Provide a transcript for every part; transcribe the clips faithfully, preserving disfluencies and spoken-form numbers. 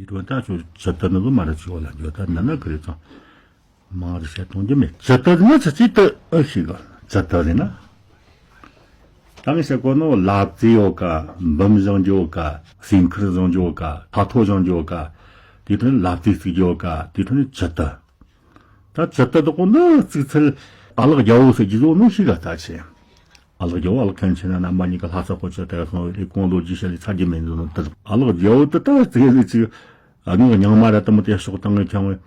དེ་རུ་ད་ཆོ་ཇི་ལྟར་ནི་ལོ་མ་ར་ཆོ་ལ་འཇོག་ད་ནི་ན་ཀི་རེ་ཙང་མང་རེ་བཤད་གཏོང་རྒྱུ་མེད། ཇི་ལྟར་ན་ཆི་ཆི་ཏི་ཨ་ཤི་ག་ཇི་ལྟར་རེ་ན། ད་ངས་བཤད་གོ་ནོ་ལབ་ཙེ་ཡོད་ཀ། འབུམ་བཞེངས་རྒྱུ་ཡོད་ཀ། སེམས་ཁུར་བཞེངས་རྒྱུ་ཡོད་ཀ། ཐ་ཐོ་བཞེངས་རྒྱུ་ཡོད་ཀ། དེ་དོན་ལབ་ཙེ་བརྩིགས་རྒྱུ་ཡོད་ཀ། དེ་དོན་ཇི་ལྟར། ད་ཇི་ལྟར་དུ་གོ་འདི་བརྩིགས་ཚུལ་ཨ་ལགས་རྒྱལ་བོ་ཟེར་རྒྱུ་ཟོ་ནོ་ཤི་ག་ད་ཆེ། ཨ་ལགས་རྒྱལ་བོ་ཨ་ལགས་མཁན་ཆེན་ན་རྣམ་པ་གཉིས་ཀ་ལྷ་ས་གོ་ཆ་དེ་སོང་རེ་གོང་ལོ་རྒྱུས་བཤད་ལས་ཚ་རྒྱུ་མེད་འདུག་ནོ་དེ། ཨ་ལགས་རྒྱལ་བོ་དེ་ད་བརྩིགས་ཟིག་ཅིག་ཨ་ངའི་རྙིང་མ་ར་དུ་མོ་དེ་ཕྱོགས་བཏང་ངེ་ཁྱང་བས།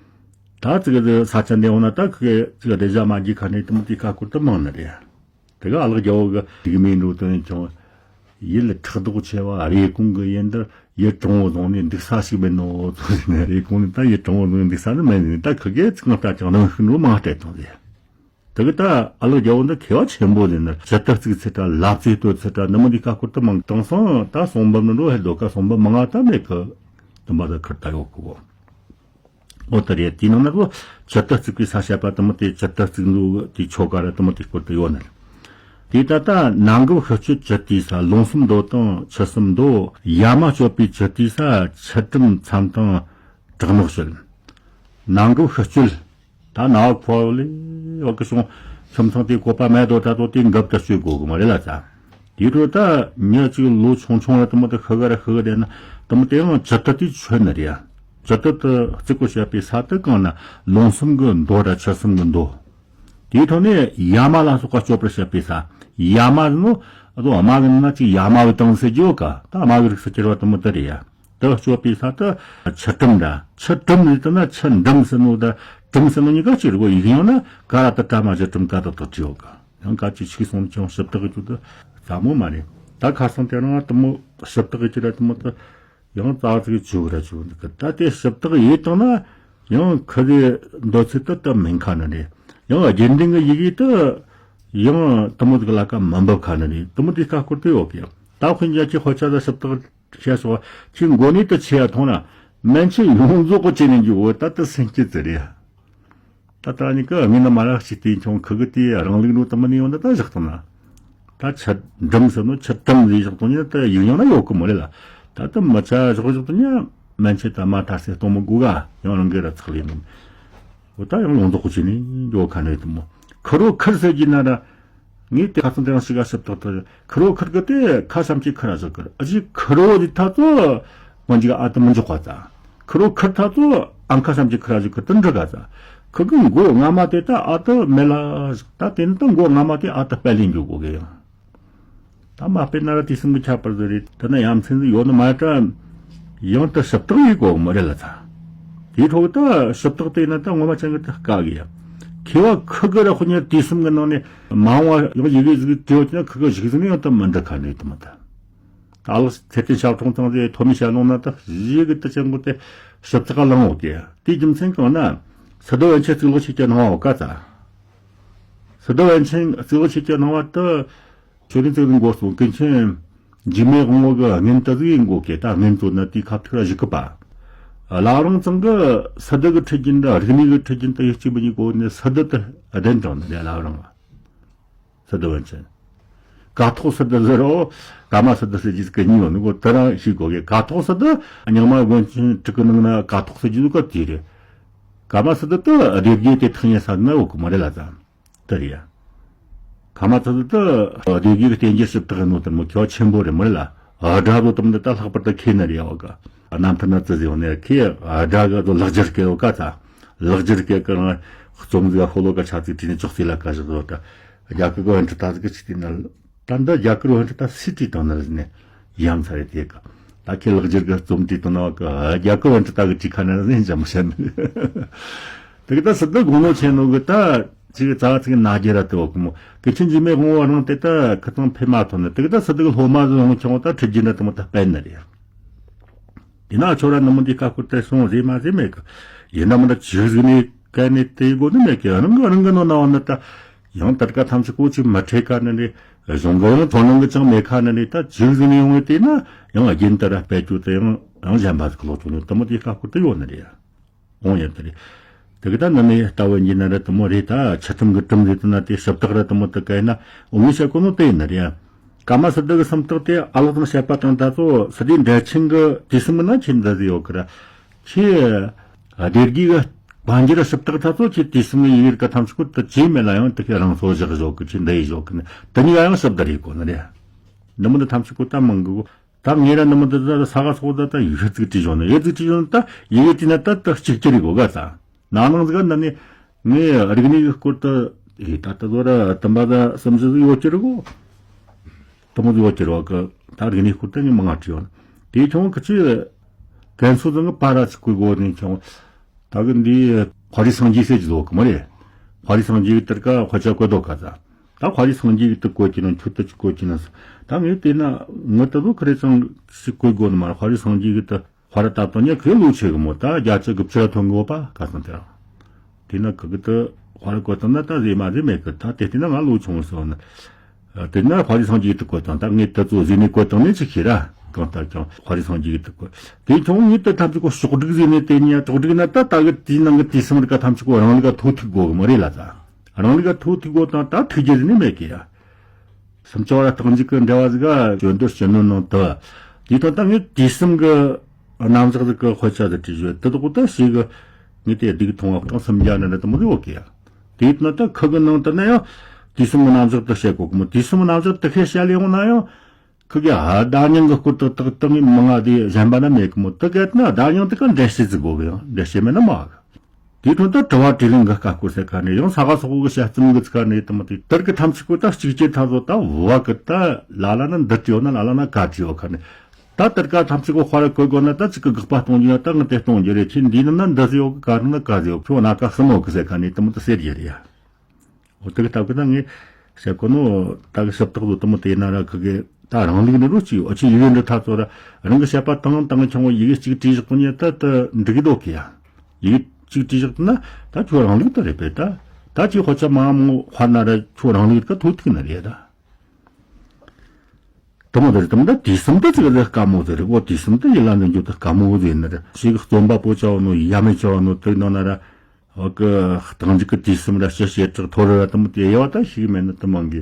ད་བརྩིགས་ཟིག་ས་ཆ་འདི་འོ་ན་ད་ཁི་གེ་བརྩིགས་རེ་བཞག་མ་རྒྱུ་ཁ་ནས་དུ་མོ་དེ་ཁ་བསྐུར་དུ་མང་ནི་རེད། དེ་ག་ཨ་ལགས་རྒྱལ་བོ་གི་དེ་གི་མིང་འགྲོ་དོན་ཀྱང་། ཡུལ་ཕྲག་དོག་ཆེ་བ་རེ་གོང་གི་ཡུལ་འདིར་ཡུལ་གྲུང་བོ་བཟུང་ནས་འདུག་ས་ཞིག་མིན་ནོ་ཚོ་ཟེར་ནས། རེ་གོང་ནས་ད་ཡུལ་གྲུང་བོ་བཟུང་ནས་འདུག་ས་ནི་མིན་ནས། ད་ཁི་གེ་ཚིག་ང་ལྟ་ཀྱང་ནང་ཤི་འགྲོ་མ་སྤྲད་དང་ཟེར། དེ་གི་ད་ཨ་ལགས་རྒྱལ་བོ་འདི་མཁས་པ་ཆེན་པོ་ཟེར་ནས་ཇི་ལྟར་བརྩིགས་ཚུལ་ད་ལབ་ཙེ་གཏོད་ཚུལ་ད་ནི་མི་འདི་ཁ་བསྐུར་དུ་མང་དང་སོང་། ད་གསུང་འབུམ་ནི་འགྲོ་ཧེ་ལྡོ་ཀ་གསུང་འབུམ་མང་ང་ད་མེད་གི། དུ་མ་ད་ཁུར་ད་ཡོད་གི་བོ། འོ་ད་རེད། དེའི་ནང་ན་གོ་ཇི་ལྟར་བརྩིགས་པའི་ས་བཤད་པ་དུ་མོ་དེ་ཇི་ལྟར་བརྩིགས་འདུག་དེ་ཆོ་ག་ར་དུ་མོ་དེ་སྐོར་དུ་ཡོད་ནི། དེ་ད་ལྟ་ནང་འགབ་ཤུགས་གཅོད་ཇི་ལྟའི་ས། ལུང་གསུམ་མདོ་དང་ཆུ་གསུམ་མདོ། ཡ་མ་གཅོད་པའི་ཇི་ལྟའི་ས། ཆུ་དྲིམ་མཚམས་དང་བྲག་ནག་གཅོད། ནང་འགབ་ཤུགས་གཅོད། ད་ན་བ་ཕོ་ལི་བ་གི་བྱུང་ཁྱིམ་ཚང་དེ་བཀོད་པ་མེད་དོ་ད་དོ་དེ་འགབ་ད་གཅོད་དགོས་གི་མ་རེད་ལ་ཙ། དེ་འཕྲོ་ད་མྱི་གཅིག་ལོ་ཆུང་ཆུང་ར་དུ་མོ་དེ་ཤི་ག་ར་ཤི་ག་དེ་ན་དུ་མོ་དེ་ཡང་ཇི་ལྟར་དེ་ཆོད་ནི་རེད། ཇི་ལྟར་དུ་བརྩི་བཀུར་བྱེད་པའི་ས་དེ་གང་ན་ལུང་གསུམ་གི་མདོ་ར་ཆུ་གསུམ་གི་མདོ། དེའི་ཐོག་ནས་ཡ་མ་ལ་སོགས་པ་སྤྱོད་པར་བྱེད་པའི་ས། ཡ་མ་ནི་ཨ་དོ་ཨ་མ་གི་ནང་ན་ཅིག་ཡ་མ་བའི་དང་ཟེར་རྒྱུ་ག་ད་ཨ་མ་གི་རིགས་སུ་གྱུར་བ་དུ་མོ་དེ་རེད་ཡ། དེ་སྤྱོད་པའི་ས་དེ་ཆུ་དྲིམ་ར། ཆུ་དྲིམ་ཟེར་དུ་ན་ཆུ་འགྲིམ་ཟེར་ནོ་ད་དྲིམ་ཟེར་ནོ་གཉིས་ཀ་གཅིག་རེད་གོ། ཡིན་ཡང་ན་ཀ་ར་ཏི་ཀྲ་མ་ཇི་དྲིམ་ཀ་ཏི་ཏི་བྲིས་ཡོད་གི། ཡང་ཀ་ཅིག་ཆིག་སོང་ཀྱང་ཞིབ་དག་གི་ཆུ་དེ་ཙམ་མོ་མ་རེད། ད་ཁ་སང་དེ་རིང་དུ་མོ་ཞིབ་དག་གི་ཆུ་ར་དུ་མོ་དེ་ཡང་རྩ་ཚིག་ཆུ་ར་ཆུ་འདུག་གི། ད་དེ་ཞིབ་དག་ཡིན་དང་ན་ཡང་ཁི་དེ་འདོད་ཚུལ་དེ་དུ་མིན་ཁ་ནི་རེད། ཡང་རྒྱུན་ལྡན་གི་ཡི་གེ་དེ་ཡང་དུ་མོ་དེ་གི་ལ་ཀ་མི་འབབ་ཁ་ནི་རེད། དུ་མོ་དེ་ཁ་སྐོར་དུ་ཡོད་གི། ད་དཔེར་ན་ཁྱེད་ཁོ་ཆ་ད་ཞིབ་དག་བཤད་སོང་། ཁྱེད་མགོ་ནས་དུ་ཆེ་ཡ་མཐོང་ན་མན་ཆད་ཡོངས་རྫོགས་གི་ཅི་ནས་འཇུག་འོ་ད་དུ་སེམས་སྐྱིད་ཙི་རེད། ད་ད་ནི་ཀི་ངས་ནི་མ་རག་ཅིག་དེ་ཆུང་ཁི་གི་དེ་རང་ལུགས་ནོ་དུ་མི་ནི་ཡོང་ད་ད་བཞག་ཐུབ་ན། ད་ཆུ་འགྲིམ་ཟེར་ནོ་ཆུ་དྲིམ་ཟེར་བཞག་ཐུབ་ནི་ད་ཡིན་ཡོང་ན་ཡོད་གི་མོ་རེད་ལ། ད་དུ་མི་ཆ་བཞག་བཞག་ཐུབ་ནི་མན་ཆད་ད་མ་ཐར་སེ་གཏོང་མི་དགོས་ག། ཡང་རང་གི་ར་ཚགས་ལས་ནི། འོ་ད་ཡང་ཡོངས་རྫོགས་གི་ཅི་ནས་འཇུག་ཁ་ནས་དུ་མོ་ཁུ་རོ་ཁུར་ཟེར་གྱི་ན་ར། ངས་དེ་ཁ་ཚང་དེ་རང་ཞིག་ག་ཞིབ་ཏག་ཏག་ཁུ་རོ་ཁུར་གི་དེ་ཁ་བསམ་གྱི་ཁུར་ར་ཟིག་ཁུར་ཨ་ཅི་ཁུ་རོ་དེ་ཐ་ཚོ་མོན་གྱི་ཨ་ཏི་མི་འཇོག་པ་ཙ། ཁུ་རོ་ཁུར་ཐ་ཚོ་ཨང་ཁ་བསམ་གྱི་ཁུར་ར་ཟིག་ཁུར་དུ་འགྲིག་ག་ཙ། ཁུ་གི་མགོ་རྔ་མ་དེ་ད་ཨ་ཏི་མེ་ལ་ཟིག་ད་དེ་ནི་ད་མགོ་རྔ་མ་དེ་ཨ་ཏི་སྤེལ་ལེན་འཇུག་གོ་གི་ཡང་། ད་མ་སྤེལ་ན་ར་དེ་སེམས་གི་ཁྱད་པར་ཟིག་རེད། ད་ན་ཡ་མཚན་ཟིག་ཡོད་ནི་མ་ད་ཡང་ད་ཞིབ་ཏག་ཡིན་གོ་མི་རེད་ལ་ཙ། དེའི་ཐོག་ད་ཞིབ་ཏག་དེ་ན་ད་ངོ་མ་ཅན་གི་ད་དཀའ་གི་ཡ། མཁས་པ་ཁུ་གི་ར་ཁོ་ཉ་དེ་སེམས་གི་ནང་ནས་མ་འོངས་པ་ཡང་ཡི་གེ་ཟིག་དེ་ཡོད་ན་ཁུ་གི་ཞིག་ཟིག་ནི་ཡང་ད་མི་འདྲ་ཁ་ནས་དུ་མ་ད། ད་ལགས་ཚེ་བརྟན་ཞབས་དྲུང་ཚང་ཟེར་ཐོ་མི་བྱ་ལོང་ན་ད་ཡི་གེ་ད་ཅན་གོ་དེ་ཞིབ་ཏག་ག་ལང་འོ་གི། དེའི་རྒྱུ་མཚན་གང་ན་སི་ཏུ་པཎ་ཆེན་གཙུག་ལག་ཆོས་ཀྱི་སྣང་བ་འོ་ཀ་ཙ། སི་ཏུ་པཎ་ཆེན་གཙུག་ལག་ཆོས་ཀྱི་སྣང་བ་ད། ཆོས་ལྡན་གཙུག་ལག་འགོ་གཙོ་མཁན་ཆེན་འཇིགས་མེད་དབང་པོ་གི་སྔོན་དུ་ཟིག་འགོ་གེ་ད་སྔོན་གཙོ་ན་དེའི་ཁ་ཐུག་ར་བཞི་གི་པ། བླ་རུང་ཚང་གི་སི་ཏུ་གི་ཁྲིད་རྒྱུན་དང་རིག་གནས་གི་ཁྲིད་རྒྱུན་དུ་ཡིག་གཅིག་མི་གཉིས་གོ་ནས་སི་ཏུ་དུ་གདན་དྲངས་ནས་བླ་རུང་བ། སི་ཏུ་པཎ་ཆེན། ཀ་ཐོག་སི་ཏུ་ཟེར་རོ། ཀ་མ་སི་ཏུ་ཟེར་རྒྱུ་གི་གཉིས་ཡོད་ནི་གོ་དེ་རང་ཤེས་དགོ་གེ། ཀ་ཐོག་སི་ཏུ་རྙིང་མ་དགོན་ཆེན་དྲུག་གི་ནང་ན་ཀ་ཐོག་སི་རྒྱུ་ག་དེ་རེད། ཀ་མ་སི་ཏུ་དུ་སྡེ་བརྒྱད་དེ་ཐག་ཉེ་ས་ན་འོ་གི་མ་རེད་ལ་ཙང་། དེ་རེད་ཡ། ཁ་མ་ཚ་ཚ་དུ་སྡེ་བརྒྱད་ཀྱི་རྟེན་གྱི་ཞིབ་ཏག་ནོ་དེ་མོ་ཁྱོ་ཆེན་པོ་རེད་མོ་རེད་ལ། ཨ་དྲ་བོ་དུམ་དུ་ད་ལྷག་པར་དུ་ཁེ་ནི་རེད་ཡ་བ་ག། རྣམ་ཐར་ན་ཙི་ཟི་ཡོང་ནས་ཁེ་ཨ་དྲ་གི་དུ་ལག་སྒྱུར་སྐད་བ་ག་ཚ། ལག་སྒྱུར་སྐད་གི་རང་རྩོམ་ཟིག་ཤོ་ལོ་ཀ་ཆ་ཚིག་བྲིས་ནས་ཅོག་ཙེ་ལ་ཀ་བཞག་དོ་ད། རྒྱ་གི་གི་འཕྲི་ད་ཟིག་གི་ཆི་དེ་ན། ད་འདི་རྒྱ་གར་བན་ཁྲི་ད་སི་ཏི་དང་ན་ཟིན་ནས་ཡང་ཚ་རེ་དེ་ག། ད་ཁྱེད་ལག་སྒྱུར་གི་རྩོམ་བྲིས་དང་ན་བ་ག་རྒྱ་གར་བན་ཁྲི་ད་གི་ཅི་ཁ་ན་ཟིན་ཅམ་བཤད་ནི། དེ་གི་ད་སི་ཏི་དགུང་ལོ་ཆེན་ནོ་གི་ད་ཅིག་རྩ་བ་ཚིག་ན་རྒྱ་ར་དེ་བ་གི་མོ་གི་ཆིན་ཇི་མེ་དགུང་བ་རང་དེ་ད་ཁི་ཚང་ཕེ་མ་ཐོན་ནི། དེ་གི་ད་སི་ཏི་གི་སློབ་མ་ཟིན་ཧོང་ཆོང་ད་ཁྲི་རྒྱུན་ད་དེ་མོ་ད་སྤེལ་ནི་རེད། དེ་ན་ཁྱོད་ར་ནི་མོ་འདི་ཁ་ཁུར་ཏེ་སོང་ཟེ་མ་ཟེ་མེད་གི། ཡིན་ན་མི་འདྲ་ཇི་ཟིག་ནས་ག་ནས་དེ་དགོ་ནི་མེད་གི། རང་གི་རང་གི་ནོ་ན་བ་ནི་ད་ཡང་ད་ཀ་ཐམས་ཅད་ཀོ་ཅིག་མ་ཁྲེ་ཁ་ནི་ནི་གཞུང་གི་ཡང་དོ་སྣང་གི་ཅང་མེད་ཁ་ནི་ནི་ད་ཇི་ཟིག་ནས་ཡོང་བའི་དེ་ན་ཡང་རྒྱུན་ལྟར་ར་སྤེལ་རྒྱུ་དེ་ཡང་ཡང་གཞན་པ་ཟིག་ལོག་ཐུག་ནི་དེ་མོ་དེ་ཁ་ཁུར་ཏེ་ཡོད་ནི་རེད། འོང་ཡང་དེ་རེད། དེ་གི་ད་ནི་ནི་ལྟ་བུ་ཡིན་ན་ར་དེ་མོ་རེད། ད་ཆུ་ཁྲིམས་གི་ཁྲིམས་རེད་དེ་ན་དེ་ཞིབ་བརྟག་ར་དེ་མོ་དེ་ག་ཡིན་ན་འོང་ངེས་བཤད་གོ་ནོ་དེ་ཡིན་ནི་རེད། ཀ་མ་སི་ཏུ་གི་སུམ་རྟགས་དེ་ཨ་ལགས་དང་བཤད་པ་དང་ད་ཚོ་སི་ཏུ་འགྲེལ་ཆེན་གི་དུས་གསུམ་མི་ན་ཁྱིམ་འདི་ཟིག་ཡོད་གི་ར། ཁྱེད་སྡེ་དགེ་གི་དཔལ་འབྱོར་ཞིབ་བརྟག་ཐ་ཚོ་ཁྱེད་དུས་གསུམ་གི་ཡི་གེ་གི་ཐམས་ཅད་ཀོ་ད་ཅི་མེད་ལ་ཡང་དེ་ཁྱེད་རང་ཚོ་བཞག་བཞག་གི་ཁྱེད་འདི་ཡི་བཞག་གི་ནི་དེ་གཉིས་ཀ་ཡང་ཞིབ་བརྟག་ཡི་གོ་ནི་རེད། འདི་མི་འདི་ཐམས་ཅད་ཀོ་ད་མང་གི་གོ། ད་ངེད་ར་འདི་མི་འདི་ད་ས་ག་སོགས་ད་ད་ཡི་གེ་ཚིག་བྲིས་བཞག་ནི་ཡི་གེ་ཚིག་བྲིས་བཞག་ནི་ད་ཡི་གེ་བྲིས་ན་ད་ད་གཅིག་གྱུར་ཡི་གོ་ག་ད། ན་ནིང་ཟིག་ག་འདི་ནི་ངས་རིག་གནས་ཀྱི་སྐོར་དུ་ཨེ་ད་ད་དོ་ར་དུམ་པ་ད་སུམ་ཅུ་ཟིག་ཡོད་ཀྱི་རེད་གོ། དུམ་བུ་ཟིག་ཡོད་ཀྱི་རེད་བ་གི་ད་རིག་གནས་སྐོར་དུ་ངས་མང་ང་བྲིས་ཡོད། དེ་ཁྱོད་གི་ཅི་ཀན་སུའུ་ཟིག་གི་པར་ར་ཅིག་བརྐོས་གོ་ནི་ཁྱོད་ད་གི་འདི་དཔའ་རིས་སངས་རྒྱས་ཟེར་གྱི་འདུག་གི་མ་རེད། དཔའ་རིས་སངས་རྒྱས་གི་དེར་ཀ་དཔེ་ཆ་བཀོད་འདུག་ག་ད། ད་དཔའ་རིས་སངས་རྒྱས་གི་དེ་བཀོད་ཀྱི་ནང་ཁྱོད་དེ་ཅིག་བཀོད་ཀྱི་ནང་ད་ངས་བལྟས་ན་ངི་དེ་ཚོ་ཁི་རེ་ཅང་ཞིག་བཀོད་དགོས་ནི་མ་རེད། དཔའ་རིས་སངས་རྒྱས་གི་དེ་དཔའ་ར་ད་དང་ཉག་ཁོས་ལོ་ཆེ་གི་མོ་ད་བརྒྱ་ཆ་དགུ་བཅུ་ར་ཐོན་གི་ཡོད་པ་ག་སང་དེ་རང་། དེ་ན་ཁི་གི་དེ་དཔའ་ར་བཀོད་དང་ན་ད་ཟེ་མ་ཟེ་མེད་གི་ད་དེ་བལྟས་ན་ང་ལོ་ཆུང་སོང་ན། དེ་ན་དཔའ་རིས་སངས་རྒྱས་གི་དེ་བཀོད་དང་ད་ངས་དེ་ཚོ་ཟེ་ནས་བཀོད་དང་ནས་ཅིག་ཤེས་ར་གང་ལྟར་ཀྱང་དཔའ་རིས་སངས་རྒྱས་གི་དེ་བཀོད་དེ་ཁྱོད་ངས་དེ་ཐམས་ཅད་ཀོ་ཕྱོགས་སྒྲིག་ཟེ་ནས་དེ་ཉིད་ཕྱོགས་སྒྲིག་ན་ད་ད་གི་དེའི་ནང་གི་དུས་གསུམ་རིག་ག་ཐམས་ཅད་ཀོ་རང་ལུགས་ག་ཐོ་ཐུག་དགོས་གི་མ་རེད་ལ་ད། རང་ལུགས་ཀ་ཐུག་ཐུག་གོ་དང་ད་ཐུག་རྒྱུ་ནི་མེད་ཀི་ཡ། སུམ་ཅུ་བ་ར་རྟགས་འཇུག་གི་འགྲེལ་བ་ཟིག་ག་བརྗོད་འདོད་ཕྱི་ནོ་ནང་དུ། དེ་དང་ད་ངས་དུས་གསུམ་གི་རྣམ་གཞག་ཟིག་གི་དཔེ་ཆ་ཟིག་བྲིས་བྱོས་དེ་དག་ད་ཞིག་གི་ངས་དེ་སྡུག་མཐོང་བ་གྲངས་སུམ་བརྒྱ་ནི་ནི་དུ་མོ་ཟིག་ཡོད་ཀི་ཡ། དེ་ན་ད་ཁུ་གི་ནང་དུ་ན་ཡང་དུས་གསུམ་གི་རྣམ་གཞག་དུ་བཤད་གོ་གི་མོ་དུས་གསུམ་གི་རྣམ་གཞག་དུ་ཁས་བཤད་ལེ་ཡོང་ན་ཡང་། ཁུ་གེ་ཧ་བརྡ་རྙིང་གི་སྐོར་དུ་དག་དང་མི་མང་ང་དེ་གཞན་པ་ན་མེད་གི་མོ་དུ་གེ་ན་བརྡ་རྙིང་དུ་ག་འགྲེལ་བཤད་ཟིག་དགོས་གི་ཡང་འགྲེལ་བཤད་མེད་ན་མ་གི། དེ་དོན་དུ་དྲི་བ་དྲིས་ལན་གི་ཀ་སྐོར་ཟེར་ཁ་ནས་ཡང་ས་ག་སོག་གི་དཔྱད་རྩོམ་གི་ཚིག་ཁ་ནས་དུ་མ་དེ་དར་གི་ཐམས་ཅད་ཀོ་ད་གཅིག་གྱུར་ཐ་ཚོ་ད་བ་གི་ད་ལ་ལ་ན་འདི་བྲིས་ཡོད་ན་ལ་ལ་ན་ག་བྲིས་ཡོད་ཁ་ནས་ད་དར་ག་ཐམས་ཅད་ཀོ་དཔར་གོ་དགོས་ན་ད་གཅིག་གི་དགག་པ་གཏོང་རྒྱུ་ན་ད་ངི་དེ་གཏོང་རྒྱུ་རེད། ཁྱེད་འདི་ནི་ན་འདི་ཟེར་ཡོད་གི་ག་རུ་ན་ག་ཟེར་ཡོད་ཁྱོད་ན་ག་སུ་མོ་གི་ཟེར་ཁ་ནས་དུ་མ་དུ་ཟེར་རྒྱུ་རེད་ཡ། འོ་དེ་གི་སྟབས་ཀྱིས་ད་ངས་བཤད་གོ་ནོ་ད་གི་ཞིབ་ཏག་ཏུ་དུ་མོ་དེ་ན་ར་ཁི་གེ་ད་རང་ལུགས་ནི་རོ་གཅིག་འོ་ཆི་ཡི་གེ་འདི་ཐ་ཚོ་ར་རང་གི་བཤད་པ་དང་དང་ཆང་བོ་ཡི་གེ་གཅིག་བྲིས་བཞག་པོ་ཉིད་ད་ད་འགྲིག་གི་འདུག་གི་ཡ། ཡི་གེ་གཅིག་བྲིས་བཞག་ན་ད་ཁྱོད་རང་ལུགས་ད་རེད་པས་ད། ད་ཅིག་ཧོ་ཆ་མ་མོ་ཧ་ན་ར་ཁྱོད་རང་ལུགས་ད་ཐུག་ཐུག་ན་རེད་ད། དུ་མོ་དེ་རེད་དུ་མོ་ད་དུས་གསུམ་ད་ཅིག་ད་དཀའ་མོ་ཟེར་རེད། འོ་དུས་གསུམ་ད་ཡི་ལ་འདི་འཇུག་ད་དཀའ་མོ་ཟེར་ན་རེད། ཞིག་རྩོམ་པ་པོ་ཆ་བོ་ནོ་ཡ་མེད་ཆ་བོ་ནོ་དེ་ནོ་ན་ར། འོ་གི་རྟགས་འཇུག་གི་དུས་གསུམ་ར་སྤྱི་བྱེ་བྲག་ཐོ་རི་ར་དུ་མོ་དེ་ཡ་བ་ད་ཞིག་མེད་ན་དུ་མང་གི་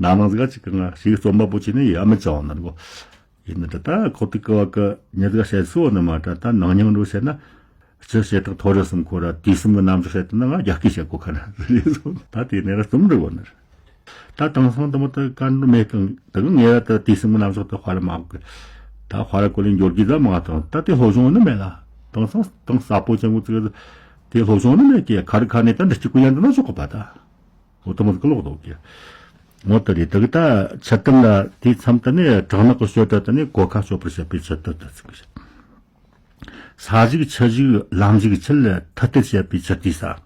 ན་ནང་ཟིག་ཅིག་གི་ང་ཞིག་རྩོམ་པ་པོ་ཆེ་ནི་ཡ་མི་ཅང་ན་གོ། ཡིན་ན་ད་ད་ཁོ་ཐིག་གི་བ་གི་ཉི་ཟིག་བཤད་སོ་ནི་མ་ད་ད་ནང་སྙིང་རུ་བཤད་ན་སྤྱི་བྱེ་བྲག་ཐོ་རི་གསུམ་ཁོ་ར་དུས་གསུམ་གི་རྣམ་གཞག་བཤད་དུ་ན་ང་རྒྱ་སྐད་བཤད་གོ་ཁ་ན་རེད་སོ། ད་དེ་ནས་ར་རྩོམ་འབྲི་གོ་ནི་རེད། ད་དེང་སང་དུ་མོ་ད་ག་འདྲ་མེད་གང་ད་གི་ངེས་ར་ད་དུས་གསུམ་གི་རྣམ་གཞག་ད་དཔར་མ་གི་ད་དཔར་གོ་ལེན་འབྱོར་གི་ད་མ་དང་ད་དེ་སློབ་སྦྱོང་ནི་མེད་ལ། དེང་སང་དེང་ས་པོ་ཅན་གོ་ཚིག་དེ་སློབ་སྦྱོང་ནི་མེད་ཀི་ཁ་རི་ཁ་ནས་ད་འདྲི་གཅིག་གོ་ཡན་དུ་ན་ཆོག་གི་པ་ད། འོ་དུ་མོ་གི་ལོག་འདུག་གི། འོ་ད་རེད་ད་གི་ད་ཆུ་གཏེར་ལ་དེའི་མཚམས་དུ་ནས་དྲག་ནག་གི་ཤོད་ད་དུ་ནས་གོ་ཁ་ཤོད་པར་བྱེད་པའི་ཆུ་གཏེར་དུ་ཚིག་གི། ས་ཞིག་ཆུ་ཞིག་ལམ་ཞིག་ཆུ་ལ་ཐུ་ཏེ་བྱེད་པའི་ཆུ་དེའི་ས།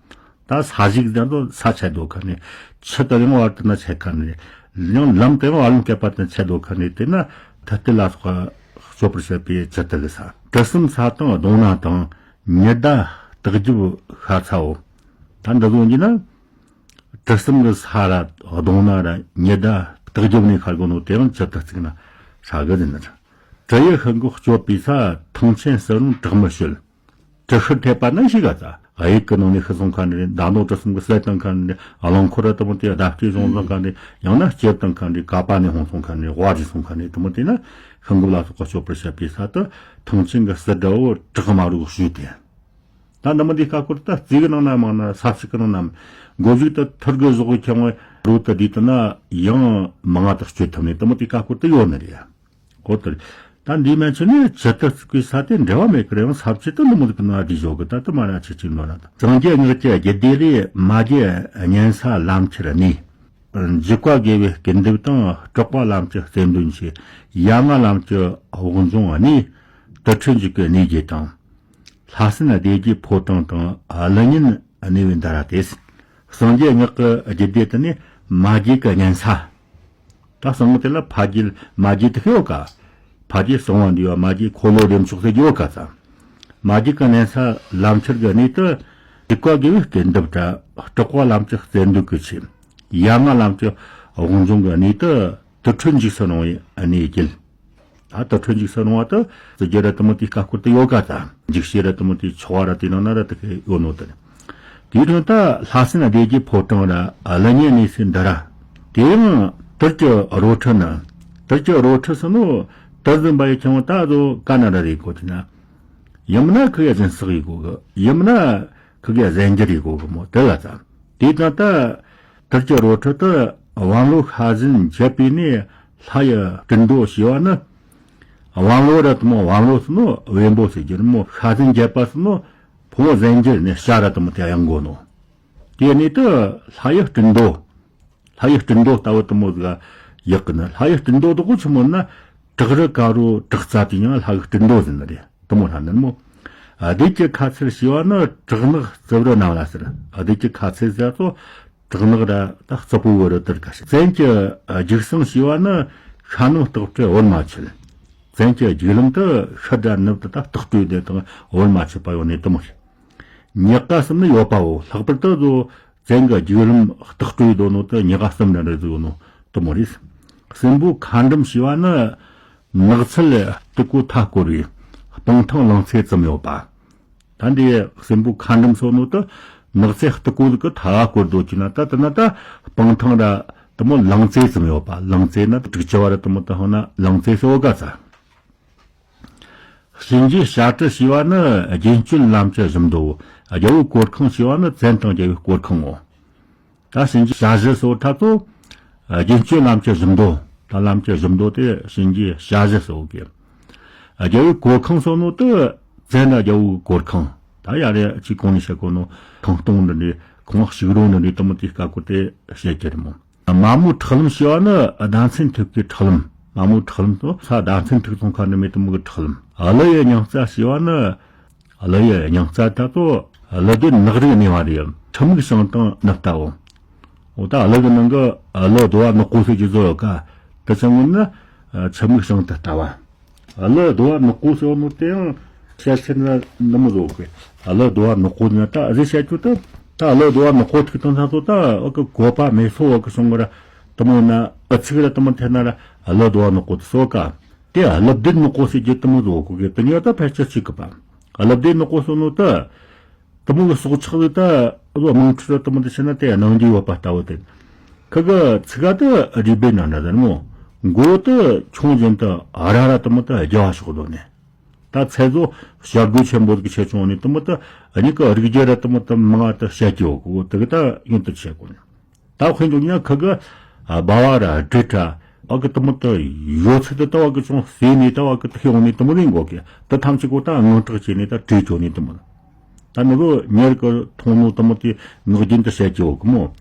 ད་ས་ཞིག་དེ་ཚོ་ས་ཆད་དོ་ཁ་ནས་ཆུ་དེ་ཡང་བར་དུ་ན་ཆད་ཁ་ནས་ཡང་ལམ་དེ་ཡང་བར་ལམ་སྐེད་པ་དེ་ཆད་དོ་ཁ་ནས་དེ་ན་ཐུ་ཏེ་ལ་སོགས་གཅོད་པར་བྱེད་པའི་ཆུ་དེ་གི་ས། གྲུ་གསུམ་ས་དང་རྡུང་ན་དང་ཉི་ཟླ་སྟག་རྒྱབ་ཤ་ཚ་བོ། ད་འདི་ཚོ་ཡིན་ན་གྲུ་གསུམ་གི་ས་ར་རྡུང་ན་ར་ཉི་ཟླ་སྟག་རྒྱབ་ནས་ཤར་གོ་ནོ་དེ་ཡང་ཆུ་དེ་ཚིག་ན་ཧྲ་གི་ཟིན་ན། གྲུ་ཡི་ཤིང་གོག་གཅོད་པའི་ས། ཐང་ཆེན་སྲིད་རུང་དྲག་མི་ཤོད། གྲུ་ཤུར་ཐེབས་པ་ན་ཤི་ག་ཚ། གཡུལ་གི་ནང་ནས་ཤི་སོང་ཁ་ནས་མདའ་མདུང་གྲུ་གསུམ་གི་སྲད་བཏང་ཁ་ནས་རླངས་འཁོར་ར་དུ་མོ་དེ་བརྡབ་སྐྱེས་བྱུང་སོང་ཁ་ནས་ཡང་ན་སྐྱེས་བཏང་ཁ་ནས་ཀ་པ་ནས་ཧོང་སོང་ཁ་ནས་དབའ་རི་སོང་ཁ་ནས་དུ་མོ་དེ་ན་ཤིང་གོག་ལ་སོགས་པ་གཅོད་པར་བྱེད་པའི་ས་དུ་ཐང་ཆེན་གི་སྲིད་དྲ་བོ་དྲག་མ་རུ་ཞུས་ཏེ། ད་འདི་མོ་འདི་ཀ་སྐོར་ད་རྩིས་གི་ནང་ན་མང་ན་ས་ཚིགས་གི་ནང་ན་མགོ་གཞུག་ཏུ་ཐུར་གི་བཟོ་གི་ཁྱོང་བའི་རུ་དུ་དུས་དུ་ན་ཡང་མང་ང་དག་སྤྱོད་ཐུབ་ནས་དུ་མོ་དེ་ཀ་སྐོར་དུ་ཡོད་ནི་རེད། གོ་ལྟར། ད་འདིའི་མན་ཆད་ནི་ཇི་ལྟར་བརྩིགས་པའི་ས་དེ་འབྲེལ་བ་མེད་ཀི་རེད་ཡང་ས་བཅད་དུ་འདི་མོ་ཟིག་གི་ནང་བསྡུས་ཞོག་གི་ད་དུ་མ་ར་ཆི་ཆི་འདོད་ན་ད། སངས་རྒྱས་སྔགས་ཀྱི་རྒྱུད་སྡེ་ལས། མ་གྱུར་གཉན་ས་ལམ་ཁྱེར་གནས། འཇིགས་པ་དགེ་བའི་སྐུར་འདེབས་དང་། སྐྲག་པ་ལམ་གྱི་རྩལ་འདོན་ཆེ། ཡ་ང་ལམ་གྱི་བོགས་འབྱུང་གནས། དུར་ཁྲོད་འཇིགས་ཀྱི་གནས་བརྒྱད་དང་། ལྷ་སྲིན་སྡེ་བརྒྱད་ཕོ་བྲང་དང་། ཀླུ་གཉན་གནས་པའི་འདུ་ར་སྟེ། སངས་རྒྱས་སྔགས་ཀྱི་རྒྱུད་སྡེ་དེ་ནི་མ་གྱུར་གཉན་ས། ད་གསང་དེ་ལ་ཕ་རྒྱུད་མ་རྒྱུད་དེ་ཤེས་ཡོད་ཀ། ཕ་རྒྱུད་གསང་བ་འདུས་པ་མ་རྒྱུད་འཁོར་ལོ་བདེ་མཆོག་ཟེར་རྒྱུ་ཡོད་ཀ་ཙང་། མ་རྒྱུད་ཀྱི་གནས་ས་ལམ་ཁྱེར་གྱི་གནས་དུ་འཇིགས་པ་དགེ་བའི་སྐུར་འདེབས་དྲ། སྐྲག་པ་ལམ་གྱི་རྩལ་འདོན་གྱི་ཆེ། ཡ་ང་ལམ་གྱི་བོགས་འབྱུང་གི་གནས་དུ་དུར་ཁྲོད་འཇིགས་སུ་རུང་བའི་གནས་བརྒྱད། ད་དུར་ཁྲོད་འཇིགས་སུ་རུང་བ་དུ་ཟེར་རྒྱུ་ར་དུ་མོ་དེའི་ཀ་སྐོར་དུ་ཡོད་ཀ་ཙང་། འཇིགས་བྱེད་ར་དུ་མོ་དེའི་ཆོ་ག་ར་དེ་ནང་ན་ར་དུ་ཁེ་ཡོད་ནོ་དུ་རེད། དེའི་དོན་ད་ལྷ་སྲིན་སྡེ་བརྒྱད་ཕོ་བྲང་ར་ཀླུ་གཉན་གནས་སའི་འདུ་ར། དེ་ཡང་དུར་གྱི་རོ་ཁྲི་ན། དུར་གྱི་རོ་ཁྲི་སུ་ནོ་དུར་འཛིན་པ་ཡི་ཁྱོང་ད་རོ་ཀ་ན་ར་རེ་གོ་དེ་ན། ཡིན་ན་ཁི་གེ་གཟན་བསགས་ཡི་གོ་གི། ཡིན་ན་ཁི་གེ་གཟན་འགྱུར་ཡི་གོ་གི་མོ། དེ་ལ་ཙ། དེ་དང་ད་དུར་གྱི་རོ་ཁྲི་དུ་དབང་ལོ་ཤ་ཟན་འབྱེད་པས་ནི་ལྷ་ཡི་སྤྲིན་རྡོ་ཞེས་པ་ནི། དབང་ལོ་ར་དུ་མོ། དབང་ལོ་སུ་ནོ་བེམ་པོ་ཟེར་རྒྱུ་རེད་མོ། ཤ་ཟན་འབྱེད་པ་སུ་ནོ་ཕོ་མོ་གཟན་འགྱུར་ནས་ཤ་ར་དུ་མོ་དེ་ཡང་གོ་ནོ། དེ་ནས་དུ་ལྷ་ཡི་སྤྲིན་རྡོ། ལྷ་ཡི་སྤྲིན་རྡོ་ལྟ་བུ་དུ་མོ་ཟིག་ཡག་གི་ན། ལྷ་ཡི་སྤྲིན་རྡོ་དུ་གོ་ཆི་མོ་ན། བྲག་རི་དཀར་རོ་བྲག་རྩ་དེ་ཡང་ལྷ་ཡི་སྤྲིན་རྡོ་ཟེར་ནི་རེད། དུ་མོ་ལྷ་ནི་མོ། ཨ་བདུད་ཀྱི་ཁ་ཚིར་ཞེས་པ་ནི་བྲག་ནག་རྩིབས་རི་རྣམས་ལ་ཟེར། ཨ་བདུད་ཀྱི་ཁ་ཚིར་ཟེར་ཚོ་བྲག་ནག་ར་ད་རྩིབས་པོ་བོ་རི་དུར་ཁ་ཤི། བཙན་གྱི་རྒྱུག་སྲང་ཞེས་པ་ནི་ཤ་ནུབ་སྟག་སྤྲེལ་བོར་མ་ཆད། བཙན་གྱི་རྒྱུག་ལམ་དུ་ཤི་དྲ་ནུབ་ཏུ་ད་སྟག་སྤྲེལ་དེ་དང་བོར་མ་ཆད་པ་ཡོད་ནི་དུ་མོ་ཞིག། ཉག་ག་གསུམ་ནི་ཡོད་པའོ། ལྷག་པར་དུ་བཟོ་བཙན་གྱི་རྒྱུག་ལམ་སྟག་སྤྲེལ་དོ་ནོ་དུ་ཉག་ག་གསུམ་ར་རེ་བཟོ་ནོ་དུ་མོ་རེད། སྲིན་པོ་ཁ་འགྲམ་ཞེས་པ་ནི་ནགས་ཚལ་སྟུག་པོ་མཐའ་བསྐོར་བའི་སྤང་ཐང་ལང་ཚེ་ཙམ་ཡོད་པ། ད་འདི་སྲིན་པོ་ཁ་འགྲམ་སོགས་ནོ་དུ་ནགས་ཚལ་སྟུག་པོ་ཟིག་གི་མཐའ་བསྐོར་དོ་ཅི་ན། ད་དེ་ན་ད་སྤང་ཐང་ར་དུ་མོ་ལང་ཚེ་ཙམ་ཡོད་པ། ལང་ཚེ་ན་དྲུག་ཅུ་བ་ར་དུ་མོ་དུ་ཧང་ན་ལང་ཚེ་སོགས་ག་ཚ། གཤིན་རྗེའི་བྱ་བྲལ་ཞེས་པ་ནི་རྒྱལ་བསྐྱོད་ལམ་གྱི་གཞུ་མདོ། རྒྱལ་པོའི་གོར་ཁང་ཞེས་པ་ནི་བཙན་དང་རྒྱལ་པོའི་གོར་ཁང་ངོ་། ད་གཤིན་རྗེའི་བྱ་བཞི་སོགས་ཐ་ཚོ་རྒྱལ་བསྐྱོད་ལམ་གྱི་གཞུ་མདོ། ད་ལམ་གྱི་གཞུ་མདོ་དེ་གཤིན་རྗེའི་བྱ་བཞི་སོགས་ཀྱི། རྒྱལ་པོའི་གོར་ཁང་སོགས་ནོ་དུ་བཙན་ན་རྒྱལ་པོའི་གོར་ཁང་། ད་ཡ་རེ་ཅིག་གོང་ནས་བཤད་གོ་ནོ་ཁང་སྟོང་འདི་འདྲའི་ཁང་བ་ཞིག་རོ་འདི་འདྲའི་དུ་མོ་དེ་སྐབས་ཀོ་དེ་བཤད་ཀྱི་རེད་མོ། མ་མོའི་ཁྲག་ལམ་ཞེས་པ་ནི་ཟླ་མཚན་ཐུབ་ཀྱི་ཁྲག་ལམ། མ་མོའི་ཁྲག་ལམ་དུ་ས་ཟླ་མཚན་ཐུག་སོང་ཁ་ནི་མེ་དུ་མོ་གི་ཁྲག་ལམ། ཀླུ་ཡི་སྙིང་རྩ་ཞེས་པ་ནི་ཀླུ་ཡི་སྙིང་རྩ་ད་དོ་ཀླུ་སྡེ་ནགས་རིགས་གནས་པ་རེད། ཁྲི་མིག་བྱང་དང་ནུབ་ལྟ་བུ། འོ་ད་ཀླུ་གི་ནང་གི་ཀླུ་རྡོ་བ་ནག་པོ་ཟེར་གྱི་བཟོ་ཡོད་ཀ། དེ་ཚང་མ་ནི་ཁྲི་མིག་བྱང་དུ་ལྟ་བ། ཀླུ་རྡོ་བ་ནག་པོ་ཟེར་བ་ནོ་དེ་ཡང་བཤད་ཚུལ་ན་འདི་མོ་བཟོ་གི། ཀླུ་རྡོ་བ་ནག་པོ་ཟེར་ན་ད་རེ་བཤད་རྒྱུ་ད། ད་ཀླུ་རྡོ་བ་ནག་པོ་ཐུག་དང་ཚང་ཚོ་ད་འུ་གི་གོ་པ་མེ་སོ་འུ་གི་སོང་གི་ར་དུ་མོ་ན་ཨུ་ཚུགས་ར་དུ་མོ་ཐེ་ན་ར་ཀླུ་རྡོ་བ་ནག་པོ་དུ་སོ་ཀ། དེ་ཀླུ་སྡེ་ནག་པོ་ཟེར་རྒྱུ་དུ་མོ་བཟོ་གི་གི་དུ་ཉོ་ད་ཕལ་ཆེར་གཅིག་གི་པ། ཀླུ་སྡེ་ནག་པོ་སོ་ནོ་ད། དུ་མོ་གི་སྲོག་ཆགས་ཟིག་ད་བློ་དམངས་ཁྲོད་དུ་མོ་དུ་ཕྱིན་ན་དེ་སྣང་རྒྱུ་ཡོད་པ་ལྟ་བུ་དེ། ཁི་གི་ཚིག་ག་དུ་རུས་སྦལ་ནང་འདྲ་ཟེར་མོ། མགོ་དུ་ཁྱུང་བཞིན་དུ་ར་ར་དུ་མོ་དུ་རྒྱ་བ་ཤོག་དོ་ནས། ད་ཚེ་བཟོ་བྱ་རྒོད་ཆེན་པོ་གི་ཆེ་ཆུང་ནས་དུ་མོ་དུ་གཉིས་ཀ་རིགས་རྒྱུད་ར་དུ་མོ་དུ་མང་ང་དུ་བཤད་ཀྱི་ཡོད་གི། དེ་གི་ད་ཡོན་དུ་ཆེ་གོ་ནས། ད་དཔེ་འཇོག་ན་ཁི་གི་ཨ་སྦ་བ་ར་སྦྲུལ་ར་ཨ་གི་དུ་མོ་དུ་ཡོད་ཚད་དུ་ལྟ་བ་གི་ཅུང་ཟད་ནས་ལྟ་བ་གི་དུ་ཤེས་འོང་ནས་དུ་མོ་རིང་གོ་གི། དུ་ཐམས་ཅད་གོ་ད་དངངས་སྐྲག་བྱས་ནས་ད་བྲོས་བྱོལ་ནས་དུ་མོ། ད་ནི་གོ་ཉེར་གི་མཐོང་ནོ་དུ་མོ་དེ་ངག་རྒྱུན་དུ་བཤད་ཀྱི་ཡོད་གི་མོ།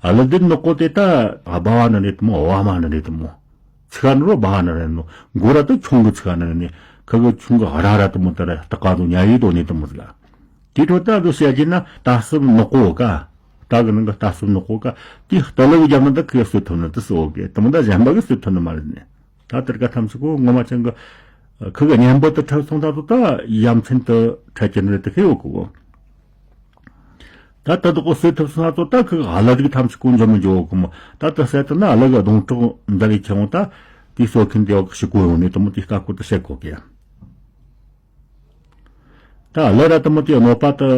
ཨ་ཀླུ་སྡེ་ནག་པོ་དེ་ད་ཨ་སྦ་བ་ན་རེད་དུ་མོ། བ་མ་ན་རེད་དུ་མོ། ཚིག་ནི་རོ་སྦ་བ་ན་རེད་ནོ། མགོ་ར་དུ་ཁྱུང་གི་ཚིག་ན་རེད་ནི། ཁི་གི་ཁྱུང་གི་ར་ར་དུ་མོ་དུ་ར་ད་ག་དུ་ཉ་ཡི་དོ་ནས་དུ་མོ་ཟིག་ཨ། དེ་འཕྲོ་ད་དུ་བཤད་ཀྱི་ན་རྟ་སྲུབ་ནག་པོ་ཀ། རྟ་གི་ནང་གི་རྟ་སྲུབ་ནག་པོ་ཀ། དེ་རྟ་ལུག་རྒྱབ་ན་ད་ཁི་གི་གསོད་ཐུབ་ནི་དུ་སོ་གི། དུ་མོ་ད་གཞན་པ་གི་གསོད་ཐུབ་ནི་མ་རེད་ནི། ད་དེར་ག་ཐམས་ཅད་གོ་ངོ་མ་ཅན་གི་ཁི་གི་གཉེན་པོ་དུ་ཁྲབ་སོང་ད་དུ་ད་ཡ་མཚན་དུ་ཁྲ་ཅན་རེད་དུ་ཁི་ཡོད་གི་གོ། ད་ད་དུ་གོ་གསོད་ཐུབ་སོང་ད་དུ་ད་ཁི་གི་ཀླུ་རིགས་ཐམས་ཅད་གོ་འཇོམས་མི་འཇོག་གི་མོ། ད་དུ་ཟེར་དུ་ན་ཀླུ་གི་སྡོང་གྲོགས་འདི་རིགས་ཆེ་འོང་ད་དེ་གསོད་མཁན་དེ་བ་གི་ཞིག་གོ་ཡོང་ནས་དུ་མོ་དེ་ལྟ་སྐོར་དུ་བཤད་གོ་གི། ད་ཀླུ་ར་དུ་མོ་དེ་གནོད་པ་དུ་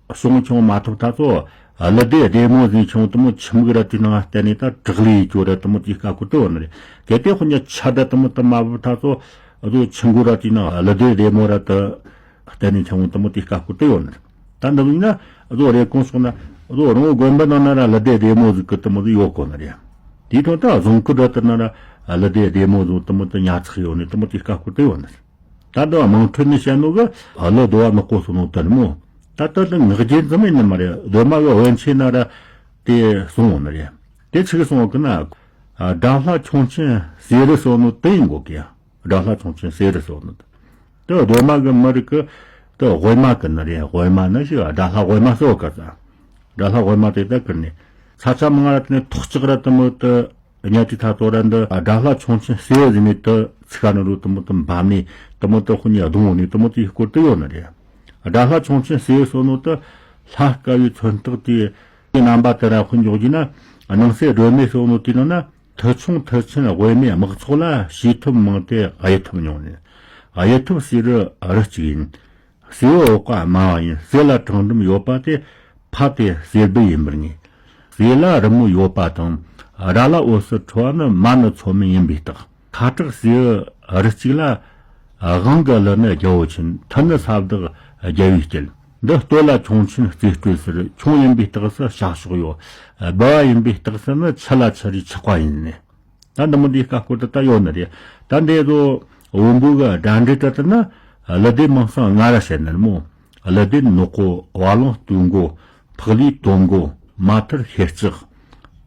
བྱུང་ཆུང་མ་ཐུབ་ད་ཚོ་ཀླུ་སྡེ་སྡེ་མོ་ཟིན་ཆུང་དུ་མོ་ཁྱིམ་གི་ར་དེ་ནང་བསྟན་ནས་ད་དྲག་ལས་ཡི་གྱོ་ར་དུ་མོ་དེ་ལྟ་སྐོར་དུ་ཡོང་ནི་རེད། གལ་ཏེ་ཁོ་ཉ་ཆ་ར་དུ་མོ་དུ་མ་བུ་ད་ཚོ་ཨ་ཚོ་ཁྱིམ་གི་ར་དེ་ནང་ཀླུ་སྡེ་སྡེ་མོ་ར་དུ་བསྟན་ནས་ཆུང་དུ་མོ་དེ་ལྟ་སྐོར་དུ་ཡོང་ནི་རེད། ད་འདི་ཡིན་ན་ཨ་ཚོ་རེ་གོང་སོང་ན་ཨ་ཚོ་རང་དགོན་པ་ནང་ན་ར་ཀླུ་སྡེ་སྡེ་མོ་ཟིག་གི་དུ་མོ་ཟིག་ཡོད་གོ་ནི་རེད། དེའི་ཐོག་ད་རྫོང་ཁུལ་ར་དུ་ན་ར་ཀླུ་སྡེ་སྡེ་མོ་ཟིག་དུ་མོ་དུ་ཉ་ཚག་ཡོད་ནི་དུ་མོ་དེ་ལྟ་སྐོར་དུ་ཡོང་ནི་རེད། ད་འདི་དམངས་ཁྲོད་ནས་བཤད་ནོ་གི་ཀླུ་རྡོ་བ་ནག་པོ་སོང་ནོ་དེ་རེད་མོ། ད་ལྟ་དེ་ངག་རྒྱུན་ཙམ་ཡིན་ནི་མ་རེད། གདོད་མ་གི་བོན་ཆོས་ན་ར་དེ་གསུངས་ཡོད་ནི་རེད། དེ་ཆི་གི་གསུངས་ཡོད་གི་ན། དགྲ་ལྷ་ཁྱུང་ཆེན་གསེར་རི་སོང་ནོ་དེ་ཡིན་དགོས་གི། དགྲ་ལྷ་ཁྱུང་ཆེན་གསེར་རི་སོང་ནོ་དེ། དེ་གདོད་མ་གི་མི་རིགས་གི་དེ་དབུ་མ་གི་ནི་རེད། དབུ་མ་ནི་ཞིག་དགྲ་ལྷ་དབུ་མ་སོགས་གི་ཙང་། དགྲ་ལྷ་དབུ་མ་དེ་ད་ཀིར་ནས་ས་ཆ་མང་ར་དེ་ནས་ཐོག་ལྕགས་ར་དེ་མོ་དེ། གཉའ་ཁྲི་ཐ་ཐོ་ར་འདི་དགྲ་ལྷ་ཁྱུང་ཆེན་གསེར་ཟེར་ནས་དུ་ཚིག་ནི་རུ་དུ་མོ་དུ་འབབ་ནས་དུ་མོ་དུ་ཧུ་ཉི་གདོང་འོ་ནས་དུ་མོ་དུ་ཡི་སྐོར་དུ་ཡོད་ནི་རེད། དགྲ་ལྷ་ཁྱུང་ཆེན་གསེར་སོགས་ནོ་དུ་ལྷ་དཀར་བའི་མཚོན་རྟགས་དེ་རྣམ་པ་དེ་ར་ཧུ་འཇོག་རྒྱུ་ན། སྣང་གསལ་སྒྲོན་མེ་སོགས་ནོ་དེ་ནང་ན་མཐུ་ཆུང་མཐུ་ཆེན་དབུ་མའི་དམག་ཚོགས་ལ་བྱེད་ཐབས་མང་སྟེ་གཡུལ་ཐབས་ཉུང་ནས། གཡུལ་ཐབས་གསེར་རི་རི་གཅིག་ཡིན། གསེར་འོད་དཔག་དམའ་བ་ཡིན། གསེར་ལ་དྲང་འགྲམ་ཡོད་པ་དེ་ཕབ་སྟེ་གསེར་སྦུལ་ཡིན་པར་ངེས། གསེར་ལ་རི་མོ་ཡོད་པ་དང་། ར་ལ་འོད་ཟེར་འཕྲོ་བ་ནི་མ་ཎི་ཚོམ་མེ་ཡིན་པའི་རྟགས། ཁ་དྲག་གསེར་རི་གཅིག་ལ་ དབང་གི་གླུ་ནི་རྒྱལ་པོ་ཆེན། མཐུ་ནི་ས་བདག་རྒྱལ་པོའི་སྐྱེད། འདི་སྟོད་ལ་ཁྱུང་ཆེན་རྩེ་སྤྲོད་ཟེར། ཁྱུང་ཡིན་པའི་རྟགས་སུ་ཤ་ཤོག་ཡོད། སྦལ་པ་ཡིན་པའི་རྟགས་སུ་ནི་ཆུ་ལ་ཆུ་རེད་ཆགས་པ་ཡིན་ནི། ད་འདི་མོ་འདིའི་ཁ་སྐོར་དུ་ད་ཡོད་ནི་རེད། ད་འདི་ཚོ་བོན་པོ་གི་སྒྲ་འགྲེལ་དུ་ན་གླུ་སྡེ་མིང་སྲིང་ལྔ་ར་བཤད་ནི་རེད་མོ། གླུ་སྡེ་ནག་པོ། བ་ལང་སྟོད་མགོ། འཕགས་ལུས་དོམ་མགོ། མ་ཐུར་ཤེལ་ལྕགས།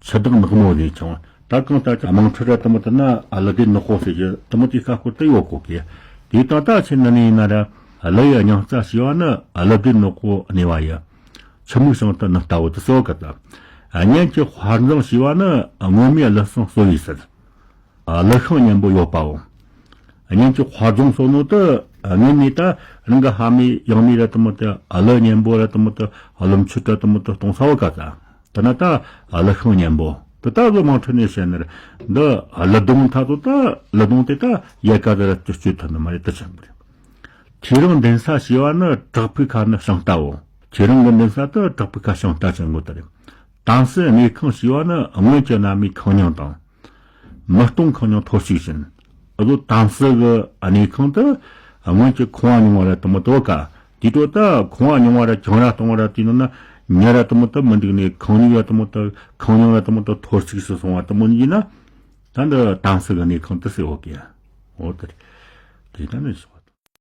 ཆུ་དྭངས་ནག་མོ་ནས་བྱུང་། ད་གང་ལྟར་དམངས་ཁྲོད་ར་དུ་མོ་དུ་ན་གླུ་སྡེ་ནག་པོ་ཟེར་གྱི་དུ་མོ་དེའི་ཁ་སྐོར་དུ་ཡོད་གོ་གི། དེ་དང་ད་ཆེ་ན་ནི་ཡིན་ན་ར་གླུ་ཡི་རྙིང་རྩ་ཞེས་པ་ནི་གླུ་སྡེ་ནག་པོ་གནས་པ་ཡི། ཆུ་མིག་བྱང་དུ་ནི་ལྟ་བུ་དུ་གསོལ་གི་ད། གཉེན་གྱི་དཔལ་འཛོམས་ཞེས་པ་ནི་སྔོན་མའི་གླུ་གསུང་གསོལ་བའི་ཟེར། གླུ་ཤིང་གཉན་པོ་ཡོད་པའོ། གཉེན་གྱི་དཔལ་འཛོམས་སོགས་ནོ་དུ་དངོས་ནས་ད་རང་གི་ཕ་མེས་ཡང་མེས་ར་དུ་མོ་དུ་གླུ་གཉན་པོ་ར་དུ་མོ་དུ་རླུང་ཆུ་ར་དུ་མོ་དུ་གཏོང་ས་བ་ག་ད། དེ་ན་ད་གླུ་ཤིང་གཉན་པོ་དུ་ད་གཟོད་དམངས་ཁྲོད་ནས་བཤད་ན་ར་འདི་གླུ་སྡོང་ཐ་ཚོ་ད་གླུ་སྡོང་དེ་ད་ཡལ་ག་དུ་ར་དུ་སྤྱོད་ཐུབ་ནི་མ་རེད། དུ་ཆེན་པོ་རེད། ཁྱེད་རང་འདུན་ས་ཞེས་པ་ནི་བྲག་ཕུག་ཁ་ནི་ཤིང་རྟའོ། ཁྱེད་རང་གི་འདུན་ས་དུ་བྲག་ཕུག་ཁ་ཤིང་རྟ་ཆེན་པོ་དེ་རེད། དམ་སྲི་གནས་ཁང་ཞེས་པ་ནི་སྔོན་གྱི་གནའ་མིའི་ཁང་རྙིང་དང་། མི་སྟོང་ཁང་རྙིང་ཐོར་ཅིག་བཞིན། འུ་ཚོ་དམ་སྲི་གི་གནས་ཁང་དུ་སྔོན་གྱི་ཁང་བ་རྙིང་བ་ར་དུ་མོ་དོ་ག། དེ་འཕྲོ་ད་ཁང་བ་རྙིང་བ་ར་གྱང་ར་སྟོང་བ་ར་དེ་ནང་ན་ཉ་ར་དུ་མོ་དུ་མི་འདུག་ནས་ཁང་རྙིང་ར་དུ་མོ་དུ་ཁང་རྙིང་ར་དུ་མོ་དུ་ཐོར་ཅིག་སུ་སོང་བ་དུ་མོ་ཡིན་ན། ད་འདི་དམ་སྲི་གི་གནས་ཁང་དུ་སེ་འོ་གི། འོ་དེ་རེད། དེ་ད་ནི་ཞོག